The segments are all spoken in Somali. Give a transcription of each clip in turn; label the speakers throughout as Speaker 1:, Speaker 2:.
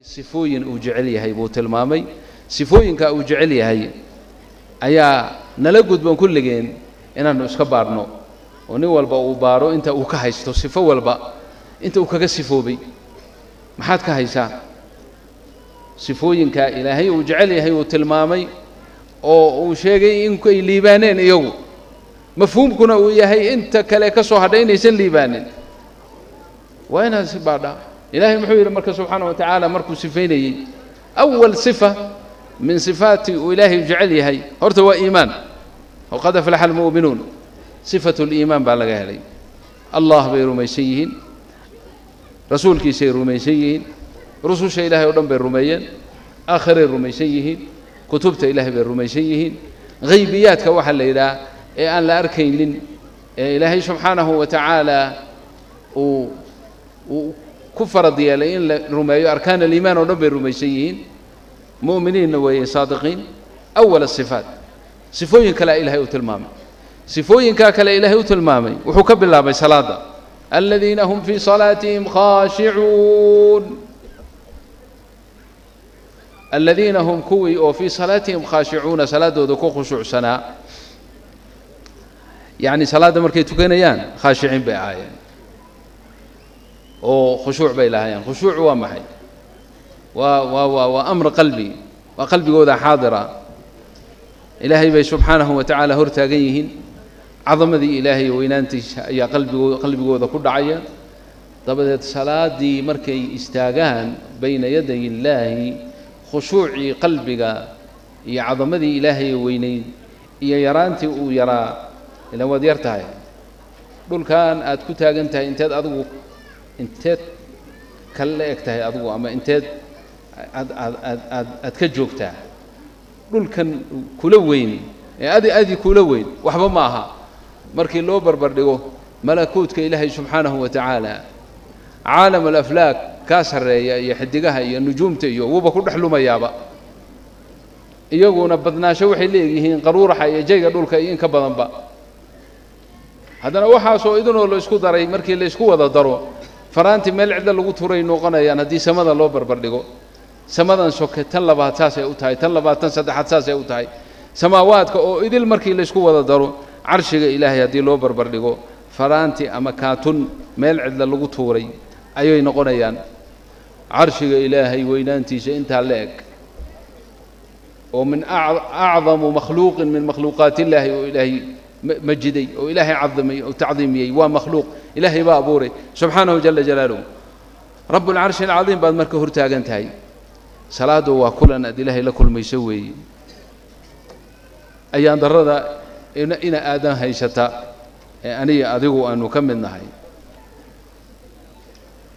Speaker 1: Sifooyin uu jecel yahay buu tilmaamay. Sifooyinka uu jecel yahay ayaa nala gudban kulligeen inaannu iska baadhno, oo nin walba uu baadho inta uu ka haysto, sifo walba inta uu kaga sifoobay. Maxaad ka haysaa sifooyinka Ilaahay uu jecel yahay uu tilmaamay oo uu sheegay in ay liibaaneen iyagu, mafhuumkuna uu yahay inta kale ka soo hadhay inaysan liibaanin? Waa inaad si baadhaa. Ilaahay muxuu yidhi marka subxaana wa tacaala markuu sifaynayey? Awal sifa min sifaati uu Ilaahay jecel yahay horta waa iimaan. Waqad aflaxa almu'minuun, sifatu liimaan baa laga helay. Allah bay rumaysan yihiin, rasuulkiisay rumaysan yihiin, rususha Ilahay o dhan bay rumeeyeen, aakhiray rumaysan yihiin, kutubta Ilahay bay rumaysan yihiin, haybiyaadka waxaa la yidhaah ee aan la arkaynin ee Ilaahay subxaanahu wa tacaala uu ku farad yeelay in la rumeeyo, arkaan aliimaan oo dhan bay rumaysan yihiin. Mu'miniinna weeye, saadiqiin. Awal asifaat. Sifooyin kalea Ilahay u tilmaamay. Sifooyinkaa kale Ilaahay u tilmaamay wuxuu ka bilaabay salaadda: aladiina hum fii salaatihim khaashicuun. Aladiina hum, kuwii oo, fii salaatihim khaashicuuna, salaaddooda ku khushuucsanaa. Yacni salaadda markay tukanayaan khaashiciin bay ahaayeen oo khushuuc bay lahaayeen. Khushuuc waa maxay? Waa amr qalbi, waa qalbigooda xaadira. Ilaahay bay subxaanahu wa tacaala hor taagan yihiin, cadamadii Ilaahay weynaantiisa ayaa qalbigooda ku dhacaya. Dabadeed salaaddii markay istaagaan bayna yaday Illaahi, khushuucii qalbiga iyo cadamadii Ilaahay weynayd iyo yaraantii uu yaraa. Ilan waad yar tahay, dhulkan aad ku taagan tahay inteed adigu, inteed kale la eg tahay adigu, ama inteed aad ka joogtaa? Dhulkan kula weyn ee adi kula weyn waxba ma aha markii loo barbar dhigo malakuutka Ilaahay subxaanahu wa tacaala. Caalam alaflaak kaa sarreeya iyo xidigaha iyo nujuumta iyo wuuba ku dhex lumayaaba. Iyaguna badnaasho waxay leeyihiin qaruuraxa iyo jayga dhulka iyo in ka badanba. Haddana waxaasoo idinoo la isku daray, markii la isku wada daro, faraantii meel cidla lagu turay noqonayaan haddii samada loo barbar dhigo. Samadan soke tan labaad saasay u tahay, tan labaad, tan saddexaad saasay u tahay. Samaawaadka oo idil markii la isku wada daro, carshiga Ilaahay haddii loo barbar dhigo, faraanti ama kaatun meel cidla lagu tuuray ayay noqonayaan. Carshiga Ilaahay weynaantiisa intaa la eg oo min acdamu makhluuqin min makhluuqaat illaahi, oo Ilaahay majiday oo Ilaahay cadimay oo tacdiimiyey, waa makhluuq Ilaahay baa abuuray subxaanahu jala jalaaluhu. Rabb alcarshi alcadiim baad marka hor taagan tahay. Salaaddu waa kulan aad Ilaahay la kulmayso weeye. Ayaan darrada ina aadan haysata ee aniga adigu aanu ka mid nahay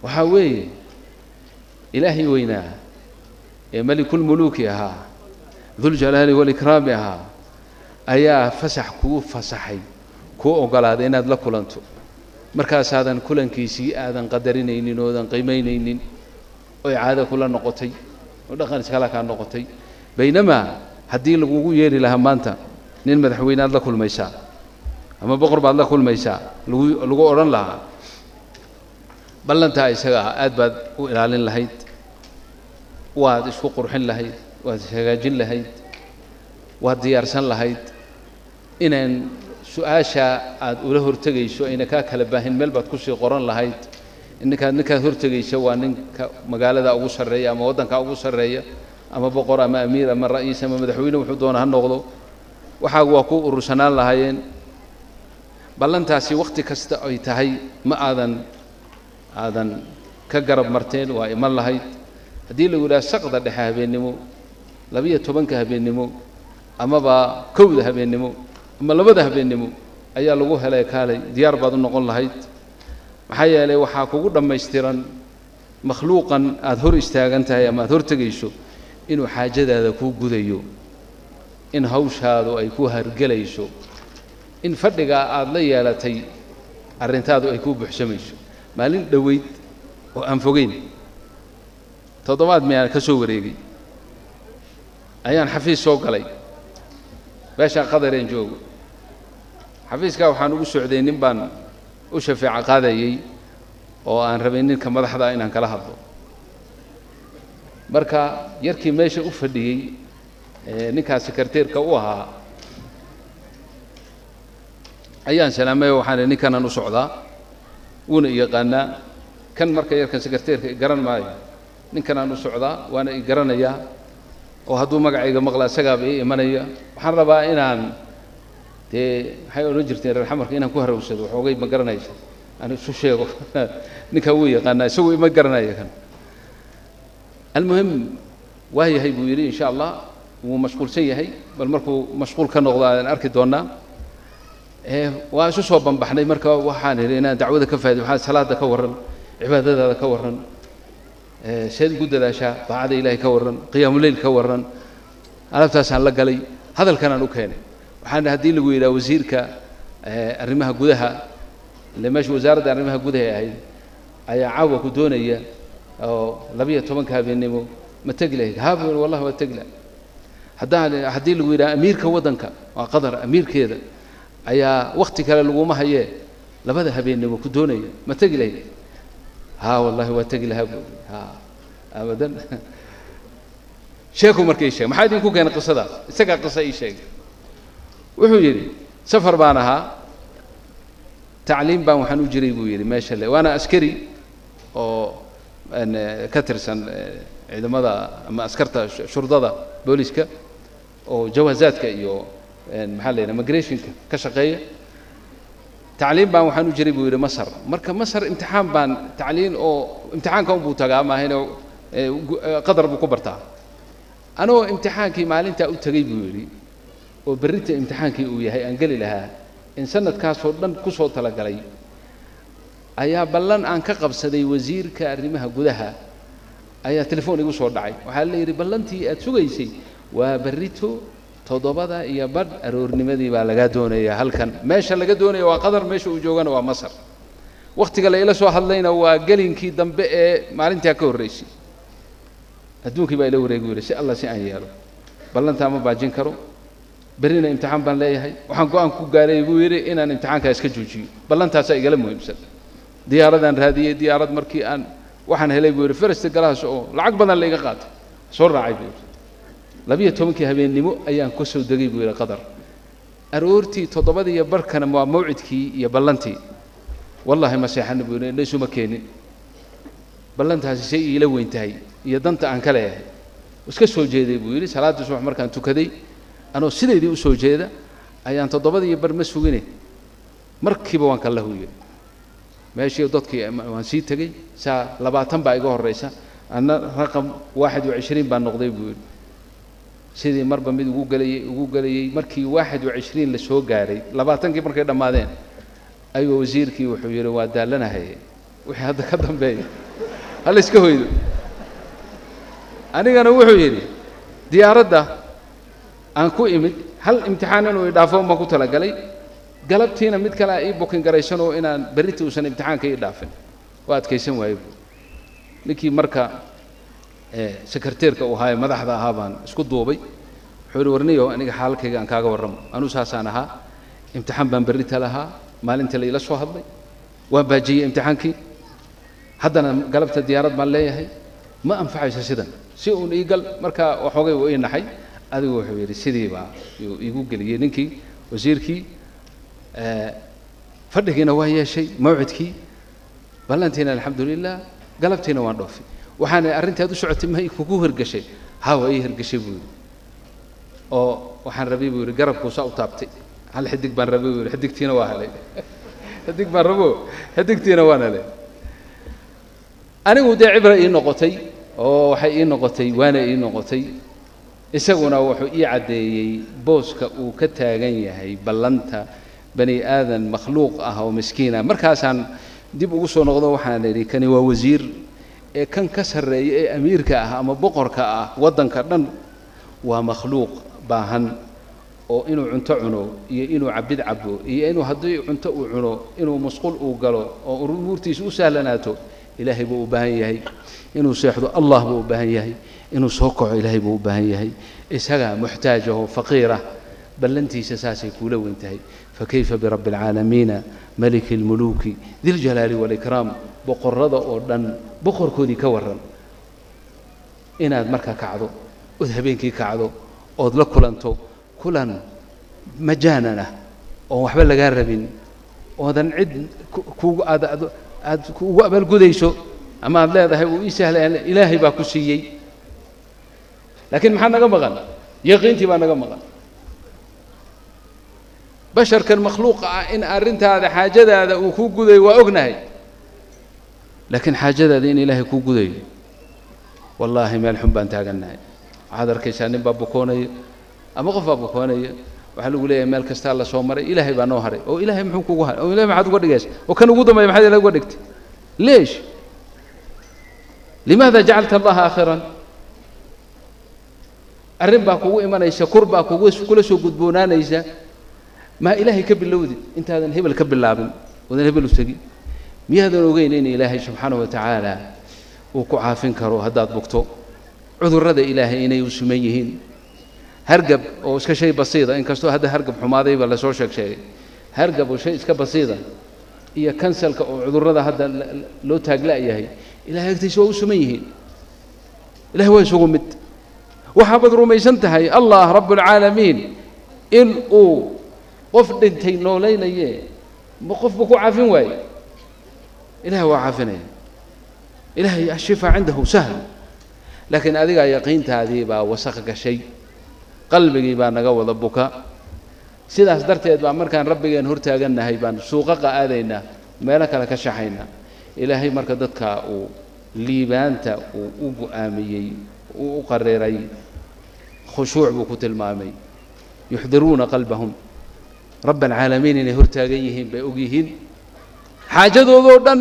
Speaker 1: waxaa weeye, Ilaahay weynaa ee Melikulmuluuki ahaa, Duljalaali walikraami ahaa, ayaa fasax kuu fasaxay, kuu oggolaaday inaad la kulanto. Markaasaadan kulankiisii aadan qadarinaynin oodan qiimaynaynin, oy caado kula noqotay oo dhaqan iskala kaa noqotay. Baynamaa haddii lagugu yeeri lahaa maanta nin madaxweyne aad la kulmaysaa ama boqor baad la kulmaysaa lagu odhan lahaa, ballantaa isaga ah aad baad u ilaalin lahayd, waad isku qurxin lahayd, waad ishagaajin lahayd, waad diyaarsan lahayd inaan su-aasha aad ula hortegayso ayna kaa kala baahin. Meel baad kusii qoran lahayd. Ninkaad hortegaysa waa ninka magaalada ugu sarreeya ama waddanka ugu sarreeya ama boqor ama amiir ama ra'iis ama madaxweyne, wuxuu doona ha noqdo, waxaagu waa ku urursanaan lahaayeen. Ballantaasi wakhti kasta ay tahay ma aadan ka garab marteen, waa iman lahayd. Haddii lagu yidhaha saqda dhexe habeennimo, 12-ka habeennimo amaba 1-da habeennimo ama 2-da habeennimo ayaa lagu helay, kaalay, diyaar baad u noqon lahayd. Maxaa yeelay waxaa kugu dhammaystiran makhluuqan aada hor istaagan tahay ama aada hor tegayso inuu xaajadaada kuu gudayo, in hawshaadu ay ku hargelayso, in fadhigaa aada la yeelatay arrintaadu ay kuu buuxsamayso. Maalin dhoweyd oo aan fogeyn, toddobaad miyaan ka soo wareegay, ayaan xafiis soo galay meeshaa Qadareen joogo. Xafiiskaa waxaan ugu socday nin baan u shafeeco qaadayey oo aan rabay ninka madaxda inaan kala hadlo. Marka yarkii meesha u fadhiyey ninkaas sekreteerka u ahaa ayaan salaamay, waxaan ninkanaan u socdaa, wuuna i yaqaanaa kan. Marka yarkan sekreteerka i garan maayo, ninkanaan u socdaa waana i garanayaa, oo hadduu magacayga maqla isagaaba ii imanaya. Waxaan rabaa inaan dee maxay odhan jirteen reer xamarka, inaan ku harawsado waxoogay, ma garanaysa, aan isu sheego ninkaa wuu yaqaanaa, isagu ima garanaya kan. Almuhim waa yahay buu yidhi, insha Allah wuu mashquulsan yahay, bal markuu mashquul ka noqdo aan arki doonaa. Waa isu soo banbaxnay. Marka waxaan idhi inaan dacwada ka faa'ido, waxaan salaada ka warran, cibaadadaada ka warran, seed ugu dadaashaa daacada Ilaahay ka warran, qiyaamuleyl ka warran, alaabtaasaan la galay. Hadalkanaan u keenay, waxaan haddii lagu yidhaha wasiirka arrimaha gudaha, ile meesha wasaaradda arrimaha gudaha ay ahayd, ayaa caawa ku doonaya oo 12-ka habeennimo, ma tegi lahayd? Haa buu yidhi, wallahi waa tegi lahay. Haddaan haddii lagu yidhaha amiirka waddanka waa Qatar, amiirkeeda ayaa wakti kale laguma hayee 2-da habeennimo ku doonaya, ma tegi lahayd? Haa wallahi waa tegi lahaa buu. Ha abadan sheeku marka ii sheegay. Maxaa idinku keenay qisadaas? Isagaa qisa ii sheegay. Wuxuu yidhi safar baan ahaa, tacliim baan waxaan u jiray buu yidhi meesha le, waana askari oo ka tirsan ciidamada ama askarta shurdada booliska oo jawaazaadka iyo maxaa la yidhaha migrationka ka shaqeeya. Tacliim baan waxaan u jiray buu yidhi Masar. Marka Masar imtixaan baan tacliin oo imtixaanka unbuu tagaa maahayne, Qadar buu ku bartaa. Anoo imtixaankii maalintaa u tegey buu yidhi, oo berrita imtixaankii uu yahay aan geli lahaa, in sanadkaasoo dhan ku soo talagalay, ayaa ballan aan ka qabsaday wasiirka arrimaha gudaha ayaa telefoon igu soo dhacay. Waxaa la yidhi ballantii aad sugaysay waa berrito 7:30 aroornimadii baa lagaa doonayaa halkan. Meesha laga doonaya waa Qatar, meesha uu joogana waa Masar. Wakhtiga la ila soo hadlayna waa gelinkii dambe ee maalintaa ka horreysay. Adduunkii baa ila wareegi yidhi, si alla si aan yeelo, ballantaa ma baajin karo, berrina imtixaan baan leeyahay. Waxaan go'aan ku gaaray buu yidhi inaan imtixaankaa iska joojiyo, ballantaasaa igala muhiimsan. Diyaaradaan raadiyey, diyaarad markii aan waxaan helay buu yidhi first class oo lacag badan la iga qaatay, soo raacay buu yidhi. 12-kii habeennimo ayaan ka soo degay buu yidhi Qatar, aroortii 7:30-kana waa mawcidkii iyo ballantii. Wallahi ma seexana buu yidhi, indha isuma keenin, ballantaasi say iila weyn tahay iyo danta aan ka leeyahay. Iska soo jeeday buu yidhi. Salaaddii subax markaan tukaday, anoo sideedii u soo jeeda ayaan 7:30 ma sugine, markiiba waan kala huuyey meeshii. Dadkii waan sii tegey, saa 20 baa iga horreysa, anna raqam 21 baan noqday buu yidhi. Sidii marba mid ugu gelayey ugu gelayey, markii 21 la soo gaaray, 20-kii markay dhammaadeen, ayuu wasiirkii wuxuu yidhi waa daalanahay, wixii hadda ka dambeeya hala iska hoydo. Anigana wuxuu yidhi diyaaradda aan ku imid hal imtixaan inuu idhaafo baan ku talagalay, galabtiina mid kale a ii booking garaysanoo inaan berrita uusan imtixaanka ii dhaafin, waa adkaysan waaye buu. Ninkii marka sekreteerka uu ahaa ee madaxda ahaa baan isku duubay. Wuxuu yidhi warniyo aniga xaalalkayga aan kaaga warramo, anuu saasaan ahaa, imtixaan baan berrita lahaa, maalinta la ila soo hadlay waan baajiyey imtixaankii, haddana galabta diyaarad baan leeyahay, ma anfacayso sidan, si uun ii gal. Marka waxoogay uu ii naxay. Adigu wuxuu yidhi sidii baa yuu iigu geliyey ninkii wasiirkii, fadhigiina waa yeeshay, mawcidkii ballantiina alxamdulilah, galabtiina waan dhoofay. Waxaana arrintaad u socotay ma kugu hirgashay? Ha waa ii hirgashay buu yidhi, oo waxaan rabay buu yidhi garabkuu saa u taabtay, hal xidig baan rabay buu yidhi, xidigtiina waa helay, xidig baan rabo, xidigtiina waan helay. Anigu dee cibra ii noqotay oo waxay ii noqotay waana ii noqotay. Isaguna wuxuu ii caddeeyey booska uu ka taagan yahay ballanta bani aadan makhluuq ah oo miskiina. Markaasaan dib ugu soo noqdo, waxaan idhi kani waa wasiir, ee kan ka sarreeya ee amiirka ah ama boqorka ah waddanka dhan waa makhluuq baahan, oo inuu cunto cuno iyo inuu cabid cabo iyo inuu haddii cunto uu cuno inuu musqul uu galo oo umuurtiisa u sahlanaato Ilaahay buu u baahan yahay, inuu seexdo Allah buu u baahan yahay, inuu soo kaco Ilaahay buu u baahan yahay, isagaa muxtaaj ahoo faqiirah, ballantiisa saasay kuula weyn tahay. Fakayfa birabbi alcaalamiina maliki almuluuki diljalaali waalikraam, boqorrada oo dhan boqorkoodii ka warran. Inaad markaa kacdo ood habeenkii kacdo ood la kulanto kulan majaanan ah oon waxba lagaa rabin, oodan cid kugu aad aad ugu abaalgudayso ama aad leedahay uu ii sahlay, Ilaahay baa ku siiyey. Laakiin maxaa naga maqan? Yaqiintii baa naga maqan. Basharkan makhluuqa ah in arrintaada xaajadaada uu kuu gudayo waa ognahay, laakiin xaajadaada in Ilaahay kuu gudayo, wallaahi meel xun baan taagannahay. Waxaad arkaysaa nin baa bukoonaya ama qof baa bukoonaya, waxaa lagu leeyahay meel kastaa la soo maray, Ilaahay baa noo haray. Oo Ilaahay muxuu kugu haray? Oo Ilahay maxaad uga dhigaysa? Oo kan ugu dambeeya maxaad Ilahay uga dhigtay? Leesh limaada jacalta Allaha aakhiran? Arrin baa kugu imanaysa, kur baa kugu kula soo gudboonaanaysa, maa Ilaahay ka bilowdid intaadan hebel ka bilaabin oodan hebel u tegin? Miyaadan ogeyn in Ilaahay subxaanahu wa tacaala uu ku caafin karo haddaad bugto? Cudurrada Ilaahay inay u siman yihiin. Hargab oo iska shay basiida, inkastoo hadda hargab xumaadayba lasoo sheeg sheegay, hargab oo shay iska basiida iyo kansalka oo cudurrada hadda loo taagla'yahay, Ilahay agtiisa waa u siman yihiin. Ilahay waa isugu mid. Waxaabaad rumaysan tahay Allah rabbulcaalamiin in uu qof dhintay noolaynaye, ma qofba ku caafin waaye? Ilahay waa caafinaya. Ilahay ashifaa cindahu sahl. Laakiin adigaa yaqiintaadii baa wasaq gashay, qalbigii baa naga wada buka. Sidaas darteed baa markaan Rabbigeen hortaagannahay baan suuqaqa aadaynaa, meelo kale ka shaxaynaa. Ilaahay marka dadka uu liibaanta uu u go'aamiyey, uu u qariray, khushuuc buu ku tilmaamay. Yuxdiruuna qalbahum rabb alcaalamiin, inay hortaagan yihiin bay og yihiin, xaajadoodoo dhan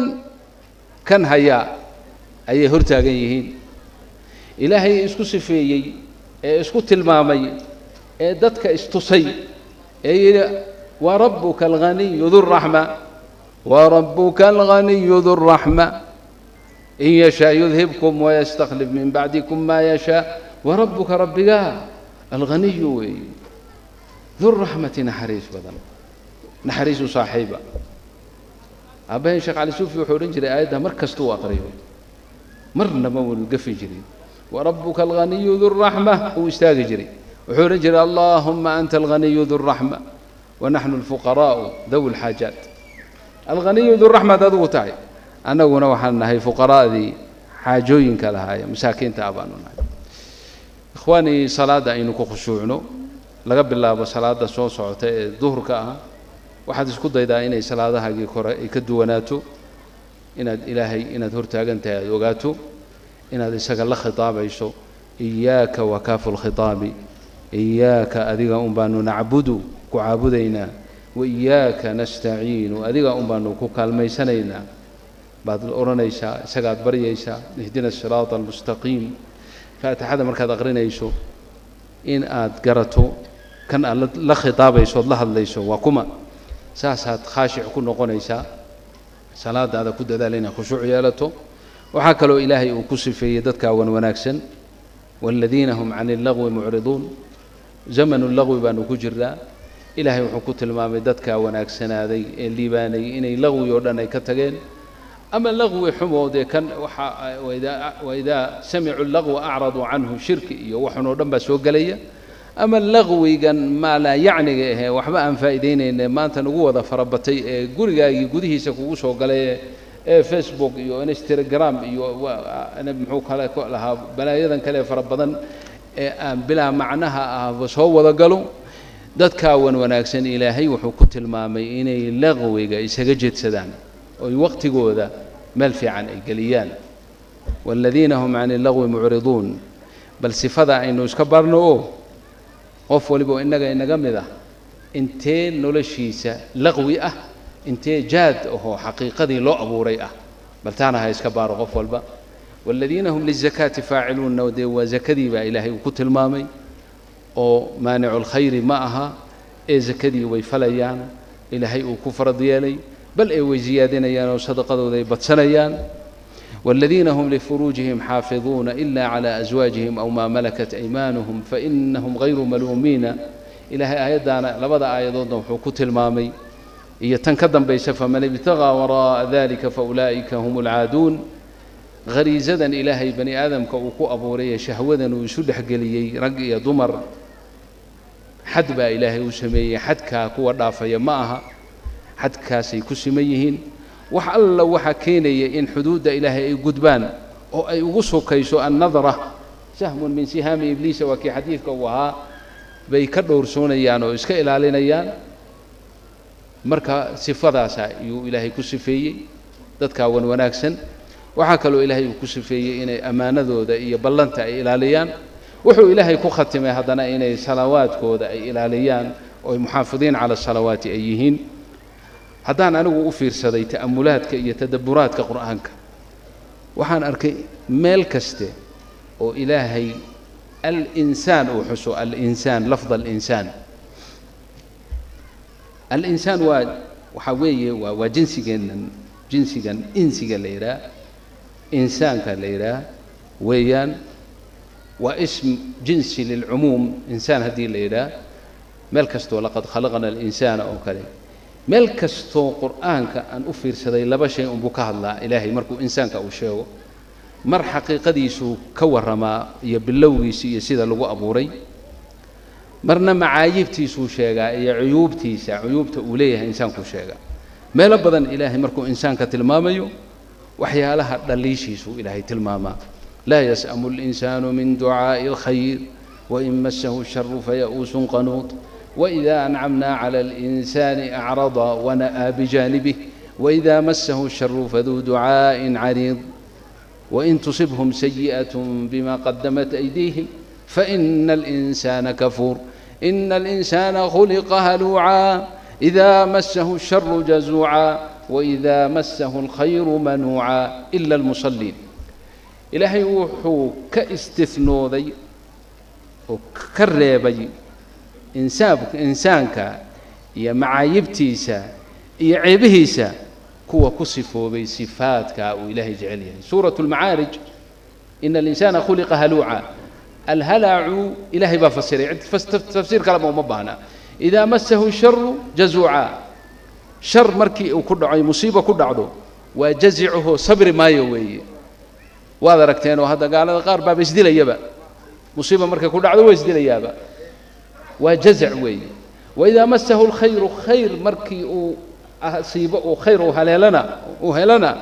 Speaker 1: kan hayaa ayay hortaagan yihiin. Ilaahay isku sifeeyey ee isku tilmaamay ee dadka istusay ee yidhi warabuka alghaniyu duraxma, warabuka alghaniyu duraxma in yashaa yudhibkum wayastakhlif min bacdikum maa yashaa. Warabuka rabbigaa alghaniyu weeye, duraxmati, naxariis badan, naxariisu saaxiiba. Aabbahayn Sheekh Cali Suufi wuxuu odhan jiray aayadda mar kasta uu aqriyo, marna ma wanu gafi jirin, warabuka alghaniyu duraxma, uu istaagi jiray, wuxuu odhan jiray allahuma anta alghaniyu duraxma wanaxnu alfuqaraa'u dawi lxaajaat. Alghaniyu duraxma ad adigu tahay, annaguna waxaan nahay fuqaraa'dii xaajooyinka lahaaye, masaakiinta ah baanu nahay. Ikhwaanii, salaadda aynu ku khushuucno. Laga bilaabo salaadda soo socota ee duhurka ah, waxaad isku daydaa inay salaadahaagii kore ay ka duwanaato, inaad Ilaahay inaad hortaagan tahay aada ogaato, inaad isaga la khitaabayso. Iyaaka wakaafu lkhitaabi, iyaaka adiga un baanu nacbudu ku caabudaynaa, wa iyaaka nastaciinu adiga un baanu ku kaalmaysanaynaa baad odhanaysaa, isagaad baryaysaa. Ihdina asiraata almustaqiim. Faatixada markaad aqrinayso in aad garato kan aad la khitaabayso ood la hadlayso waa kuma, saasaad khaashic ku noqonaysaa. Salaadaada ku dadaal inay khushuuc yeelato. Waxaa kaloo Ilaahay uu ku sifeeyey dadkaa wan wanaagsan, waaladiina hum can illagwi mucriduun. Zamanu lagwi baanu ku jirnaa. Ilaahay wuxuu ku tilmaamay dadkaa wanaagsanaaday ee liibaanayay inay lagwi oo dhan ay ka tageen, ama lagwi xumoo dee kan waxa waidaa samicuu lagwa acraduu canhu, shirki iyo waxun oo dhan baa soo gelaya, ama lagwigan maa laa yacniga ahee waxba aan faa'iidaynayne maanta nagu wada farabatay ee gurigaagii gudihiisa kugu soo galay ee Facebook iyo Instagram iyo muxuu kale lahaa, balaayadan kale fara badan ee aan bilaa macnaha ahba soo wada galo. Dadkaa wan wanaagsan Ilaahay wuxuu ku tilmaamay inay lagwiga isaga jeedsadaan oy waqtigooda meel fiican ay geliyaan. Waaladiina hum can illagwi mucriduun. Bal sifada aynu iska barno oo qof waliba oo innaga inaga mid ah intee noloshiisa laqwi ah, intee jaad ahoo xaqiiqadii loo abuuray ah, bal taana ha iska baaro qof walba. Waaladiina hum lizakaati faaciluunna, dee waa zakadii baa Ilaahay uu ku tilmaamay oo maanicu lkhayri ma aha ee zakadii way falayaan Ilaahay uu ku farad yeelay, bal ee way ziyaadinayaan oo sadaqadooda ay badsanayaan. والذين هم لفروجهم حافظون إلا على أزواجهم أو ما ملكت أيمانهم فإنهم غير ملومين. إلهي آيادنا لبدا آيادودنا wuxuu ku tilmaamay iyo tan ka dambaysa faman ibtaghaa waraa'a dalika faulaa'ika hum alcaaduun. Khariisadan Ilaahay bani aadamka uu ku abuuray ee shahwadan uu isu dhexgeliyey rag iyo dumar, xad baa Ilaahay uu sameeyey. Xadkaa kuwa dhaafaya ma aha, xadkaasay ku siman yihiin. Wax alla waxaa keenaya in xuduudda Ilaahay ay gudbaan oo ay ugu sokayso annadra, sahmun min sihaami ibliisa, waa kii xadiidka uu ahaa, bay ka dhowrsoonayaan oo iska ilaalinayaan. Marka sifadaasa ayuu Ilaahay ku sifeeyey dadkaa wan wanaagsan. Waxaa kaloo Ilaahay uu ku sifeeyey inay ammaanadooda iyo ballanta ay ilaaliyaan. Wuxuu Ilaahay ku khatimay haddana inay salawaadkooda ay ilaaliyaan oo ay muxaafidiin cala salawaati ay yihiin. Haddaan anigu u fiirsaday ta'amulaadka iyo tadabburaadka Qur'aanka, waxaan arkay meel kaste oo Ilaahay alinsaan uu xuso, alinsaan, lafd alinsaan. Alinsaan waa waxaa weeye waa jinsigeennan, jinsigan insiga la yidhaah, insaanka la yidhaah weeyaan. Waa ism jinsi lilcumuum. Insaan haddii la yidhaah, meel kastoo laqad khalaqna alinsaana oo kale, meel kastoo Qur'aanka aan u fiirsaday, laba shay unbuu ka hadlaa Ilaahay markuu insaanka uu sheego. Mar xaqiiqadiisuu ka warramaa iyo bilowgiisi iyo sida lagu abuuray, marna macaayibtiisuu sheegaa iyo cuyuubtiisa, cuyuubta uu leeyahay insaankuu sheegaa. Meelo badan Ilaahay markuu insaanka tilmaamayo, waxyaalaha dhaliishiisuu Ilaahay tilmaamaa. Laa yas'amu alinsaanu min ducaa'i alkhayr wain massahu sharu faya'uusun qanuut وإذا أنعمنا على الإنسان أعرض ونأى بجانبه وإذا مسه الشر فذو دعاء عريض وإن تصبهم سيئة بما قدمت أيديهم فإن الإنسان كفور إن الإنسان خلق هلوعا إذا مسه الشر جزوعا وإذا مسه الخير منوعا إلا المصلين. إلهي wuxuu ka istithnooday oo ka reebay insaanka iyo macaayibtiisa iyo ceebihiisa kuwa ku sifoobay sifaadka uu Ilaahay jecel yahay. Suuratu Almacaarij, ina alinsaana khuliqa haluuca. Alhalacu Ilaahay baa fasiray, cid tafsiir kaleba uma baahna. Idaa masahu sharu jazuuca, shar markii uu ku dhaco, musiiba ku dhacdo, waa jazicuhu, sabri maayo weeye. Waad aragteen oo hadda gaalada qaar baaba isdilayaba, musiiba markay ku dhacdo waa isdilayaaba, waa jazac weeye. Waidaa masahu alkhayru, khayr markii uu asiibo, uu khayr uu haleelana, uu helana,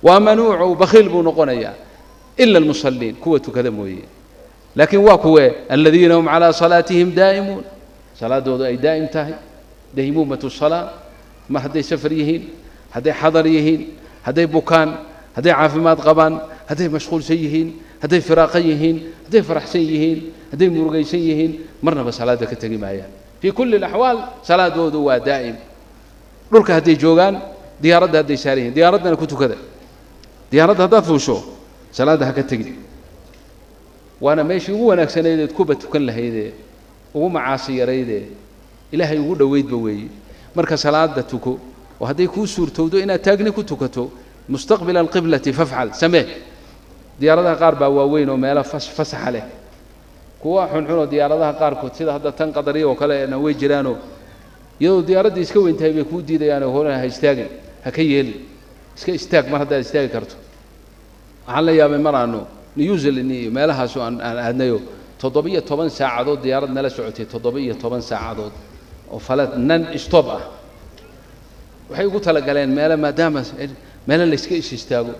Speaker 1: waa manuucu, bakhiil buu noqonayaa. Ila almusalliin, kuwa tukada mooye. Laakiin waa kuwee? Aladiina hum calaa salaatihim daa'imuun, salaadoodu ay daa'im tahay, daymuumatu salaa. Ma hadday safar yihiin, hadday xadar yihiin, hadday bukaan, hadday caafimaad qabaan, hadday mashquulsan yihiin, hadday firaaqo yihiin, hadday faraxsan yihiin, hadday murugaysan yihiin, marnaba salaadda ka tegi maayaan. Fii kulli alaxwaal salaadoodu waa daa'im. Dhulka hadday joogaan, diyaaradda hadday saaran yihiin, diyaaraddana ku tukada. Diyaaradda haddaad fuusho, salaadda ha ka tegin. Waana meeshii ugu wanaagsanaydeed kuba tukan lahaydee, ugu macaasi yaraydee, Ilaahay ugu dhoweydba weeye. Marka salaada tuko, oo hadday kuu suurtowdo inaad taagni ku tukato mustaqbila alqiblati fafcal, samee. Diyaaradaha qaar baa waaweyn oo meelo fasaxa leh, kuwa xunxunoo diyaaradaha qaarkood sida hadda tan Qadariya oo kale na way jiraanoo, iyadoo diyaaraddii iska weyn tahay bay kuu diidayaanoo hore ha istaagin. Ha ka yeelin, iska istaag mar haddaad istaagi karto. Waxaan la yaabay mar aanu New Zealand iyo meelahaasu aan aadnayo, 17 saacadood diyaarad nala socotay, 17 saacadood oo flight non stop ah. Waxay ugu talagaleen meelo, maadaama meelo layska is istaago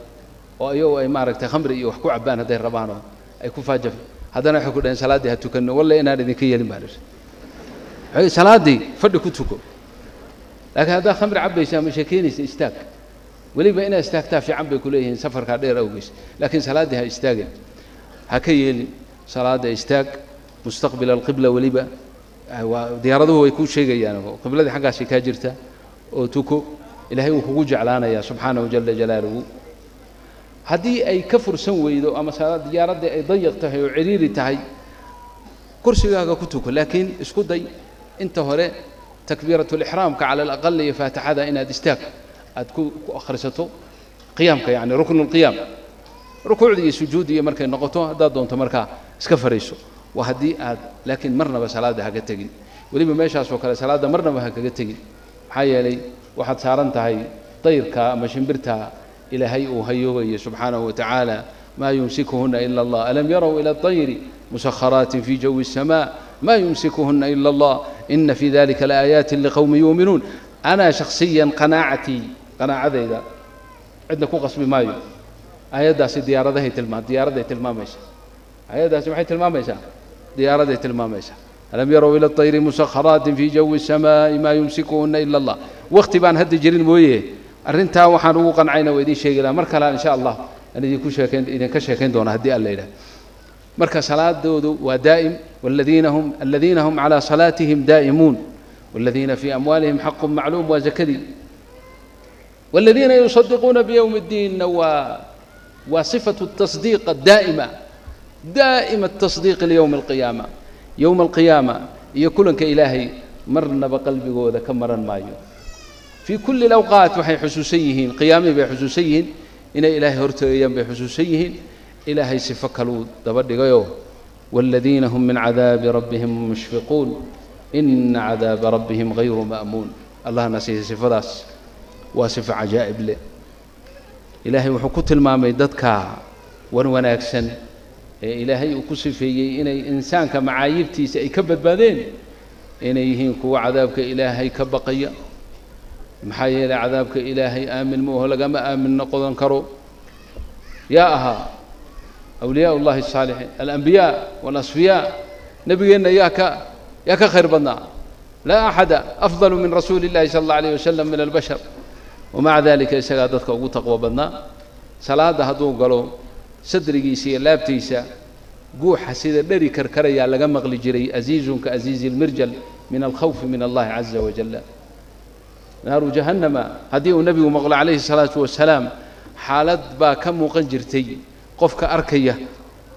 Speaker 1: oo iyagu ay maaragtay khamri iyo wax ku cabbaan hadday rabaan oo ay ku faajaf. Haddana waxay ku dhaheen salaaddii ha tukanno. Walle inaan idinka yeelin baa lihi, salaaddii fadhi ku tuko, laakiin haddaad khamri cabbaysa ama sheekeynaysa, istaag. Weliba inaad istaagtaa fiican bay ku leeyihiin safarkaa dheer awgeys, laakiin salaaddii ha istaagin, ha ka yeelin. Salaadda istaag mustaqbil alqibla. Weliba waa diyaaraduhu way kuu sheegayaan oo qibladii xaggaasay kaa jirta, oo tuko. Ilaahay wuu kugu jeclaanayaa subxaanahu jala jalaaluhu. Haddii ay ka fursan weydo ama diyaaraddii ay dayiq tahay oo ciriiri tahay, kursigaaga ku tuko, laakiin isku day inta hore takbiiratulixraamka cala alaqal iyo faatixada inaad istaag aad ku akhrisato, qiyaamka, yacni ruknulqiyaam. Rukuucda iyo sujuudda iyo markay noqoto, haddaad doonto markaa iska fariiso, waa haddii aad, laakiin marnaba salaadda ha ka tegin. Weliba meeshaas oo kale salaadda marnaba ha kaga tegin, maxaa yeelay waxaad saaran tahay dayrka ama shimbirta. Ilaahay uu hayoogayo subxaanahu wa tacaala. Maa yumsikuhuna ila Allah. Alam yarow ila atayri musakharaatin fi jawi الsamaa ma yumsikuhuna ila Allah, ina fi dalika laaayaati liqowmi yuuminuun. Ana shakhsiyan qanaacatii, qanaacadayda cidna ku qasbi maayo. Aayaddaasi diyaaradahay tilmaa, diyaaraday tilmaamaysaa. Aayaddaasi maxay tilmaamaysaa? Diyaaraday tilmaamaysaa. Alam yarow ila atayri musakharaatin fi jawi الsamaa'i maa yumsikuhuna ila Allah. Wakti baan hadda jirin mooye, arrintaa waxaan ugu qancayna waa idiin sheegi lahaa mar kale insha Allah, aan idinku sheekayn, idinka sheekayn doona haddii Alla yidhaah. Marka salaadoodu waa daa'im. Waladiina hum, aladiina hum calaa salaatihim daa'imuun, waladiina fii amwaalihim xaqun macluum, waa zakadii. Waladiina yusadiquuna biyowmi اddiinna waa sifatu tasdiiq adaa'ima, daa'ima atasdiiqi liyowmi alqiyaama. Yowma alqiyaama iyo kulanka Ilaahay marnaba qalbigooda ka maran maayo. Fii kulli alawqaat waxay xusuusan yihiin qiyaamihii bay xusuusan yihiin, inay Ilaahay hortegayaan bay xusuusan yihiin. Ilaahay sifo kaluu daba dhigayoo, waaladiina hum min cadaabi rabbihim mushfiquun, ina cadaaba rabbihim hayru ma'muun. Allahna siiya sifadaas, waa sifo cajaa'ib leh. Ilaahay wuxuu ku tilmaamay dadka wan wanaagsan ee Ilaahay uu ku sifeeyey inay insaanka macaayibtiisa ay ka badbaadeen, inay yihiin kuwa cadaabka Ilaahay ka baqaya. Maxaa yeelay cadaabka Ilaahay aamin ma oho, lagama aamin noqon karo. Yaa ahaa awliyaa ullahi asaalixiin, alambiyaa waalasfiyaa? Nebigeenna yaa ka khayr badnaa? Laa axada afdalu min rasuuli illahi sala allah alayh wasalam min albashar, wamaca dalika isagaa dadka ugu taqwo badnaa. Salaadda hadduu galo, sadrigiisa iyo laabtiisa guuxa sida dheri karkarayaa laga maqli jiray, aziizun ka aziizi ilmirjal min alkhawfi min allahi caza wajalla. Naaru jahannama haddii uu nebigu maqlo calayhi salaatu wasalaam, xaalad baa ka muuqan jirtay qofka arkaya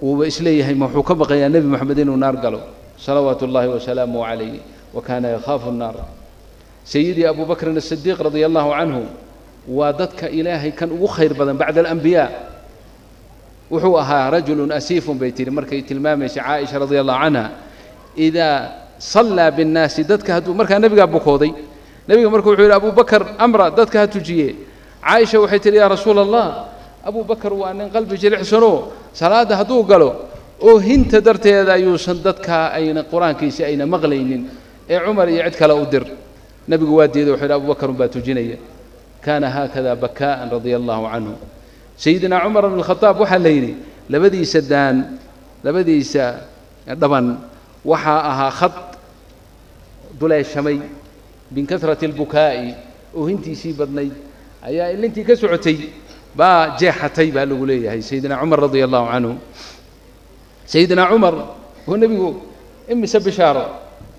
Speaker 1: uuba isleeyahay, ma wuxuu ka baqayaa Nebi Moxamed inuu naar galo? Salawaatu ullahi wasalaamuhu calayh. Wa kaana yakhaafu nnaar. Sayidii Abu Bakrin Asidiiq radia allahu canhu waa dadka Ilaahay kan ugu khayr badan bacda alambiyaa. Wuxuu ahaa rajulun asiifun, bay tihi markay tilmaamaysay Caaisha radia allahu canha, idaa sallaa binnaasi, dadka hadduu markaa nebigaa bukooday, nebiga marka wuxuu yidhi, Abu Bakar amra, dadka ha tujiye. Caaisha waxay tihi, yaa Rasuula Allah, Abu Bakar waa nin qalbi jilicsanoo salaadda hadduu galo oohinta darteeda ayuusan dadka ayna qur-aankiisa ayna maqlaynin, ee Cumar iyo cid kale u dir. Nebigu waa diiday, wuxuu yidhi, Abu Bakar unbaa tujinaya. Kaana haakada bakaa'an radia allahu canhu. Sayidina Cumar bn Khadaab waxaa la yidhi labadiisa daan, labadiisa dhaban waxaa ahaa khad duleeshamay min kasrati albukaa'i. Oohintiisii badnayd ayaa ilintii ka socotay baa jeexatay baa lagu leeyahay Sayidina Cumar radia allahu canhu. Sayidina Cumar oo nebigu imise bishaaro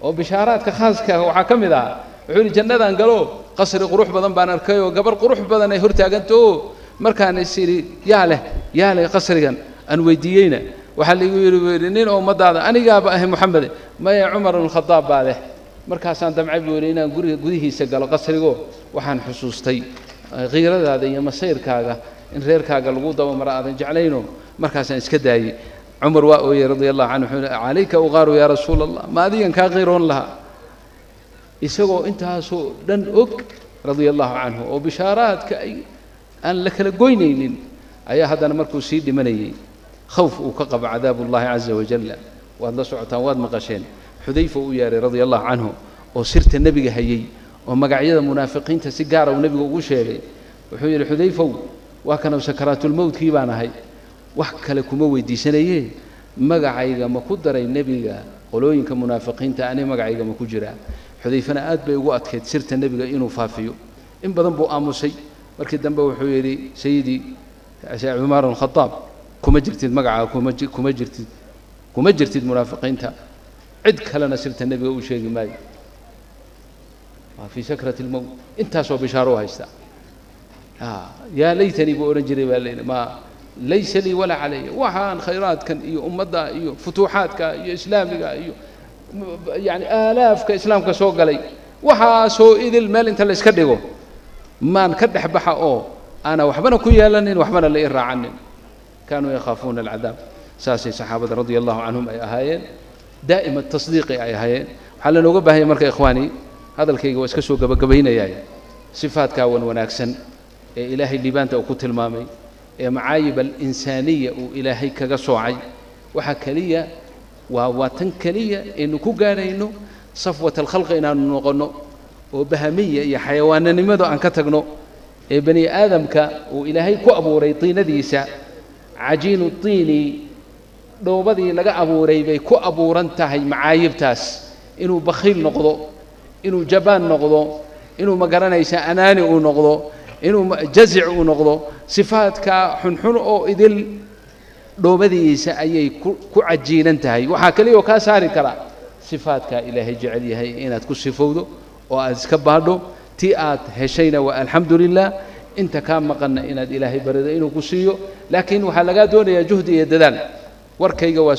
Speaker 1: oo bishaaraadka khaaska waxaa ka mid ah, wuxuu yidhi, jannadaan galo, qasri qurux badan baan arkay oo gabar qurux badan ay hortaaganto. Markaan is idhi, yaa leh, yaa leh qasrigan, aan weydiiyeyna, waxaa laigu yidhi, buu yidhi, nin oo ummadaada anigaaba ahay Moxamede, maya, Cumar ibn Khadaab baa leh. Markaasaan damcay, buu yidhi, inaan guriga gudihiisa galo qasrigo, waxaan xusuustay khiiradaada iyo masayrkaaga in reerkaaga lagu dabamaro aadan jeclayno, markaasaan iska daayey. Cumar waa ooyey radia allahu canhu. Wuxuu calayka uqaaru yaa Rasuula Allah, ma adigan kaa qiiroon lahaa? Isagoo intaasoo dhan og radia allahu canhu oo bishaaraadka ay aan la kala goynaynin, ayaa haddana markuu sii dhimanayey khawf uu ka qabo cadaab ullahi caza wajalla. Waad la socotaan, waad maqasheen, Xudayfa u yeehay radia allahu canhu oo sirta nebiga hayey oo magacyada munaafiqiinta si gaara uu nebigu ugu sheegay. Wuxuu yidhi, Xudayfow, waa kanow sakaraatulmowtkii baan ahay, wax kale kuma weydiisanaye, magacayga ma ku daray nebiga qolooyinka munaafiqiinta? Ani magacayga ma ku jiraa? Xudayfana aad bay ugu adkayd sirta nebiga inuu faafiyo. In badan buu aamusay. Markii dambe wuxuu yidhi, sayidii Cumar khadaab, kuma jirtid magacaa, kuma jirtid, kuma jirtid munaafiqiinta. Cid kalena sirta nebiga u sheegi maayo. Waa fii sakrati lmowt, intaasoo bishaaro u haystaa. Yaa laytanii buu odhan jiray baa layidhi, ma laysa lii walaa calaya, waxaan khayraadkan iyo ummadda iyo futuuxaadka iyo islaamiga iyo yani aalaafka islaamka soo galay, waxaasoo idil meel inta la iska dhigo maan ka dhex baxa oo aana waxbana ku yeelanin, waxbana la ii raacanin. Kaanuu yakhaafuuna alcadaab. Saasay saxaabada radia allahu canhum ay ahaayeen, daa'ima tasdiiqi ay ahaayeen. Waxaa lanooga baahanya marka, ikhwaani, hadalkayga waa iska soo gabagabaynayaa, sifaadkaa wan wanaagsan. ee Ilaahay liibaanta uu ku tilmaamay, ee macaayib alinsaaniya uu Ilaahay kaga soocay, waxaa keliya waa tan keliya aynu ku gaadhayno safwat alkhalqi inaanu noqonno, oo bahamiya iyo xayawaananimadu aan ka tagno, ee bani aadamka uu Ilaahay ku abuuray tiinadiisa, cajiinu tiini, dhoobadii laga abuuray bay ku abuuran tahay macaayibtaas, inuu bakhiil noqdo, inuu jabaan noqdo, inuu magaranaysa anaani uu noqdo, inuu jazic uu noqdo, sifaadka xunxun oo idil dhoobadiisa ayay ku cajiinan tahay. Waxaa keliya oo kaa saari kara sifaadkaa Ilaahay jecel yahay inaad ku sifowdo oo aad iska baadho. Tii aad heshayna waa alxamdu lilah, inta kaa maqanna inaad Ilaahay barido inuu ku siiyo, laakiin waxaa lagaa doonayaa juhdi iyo dadaal. Warkayga waa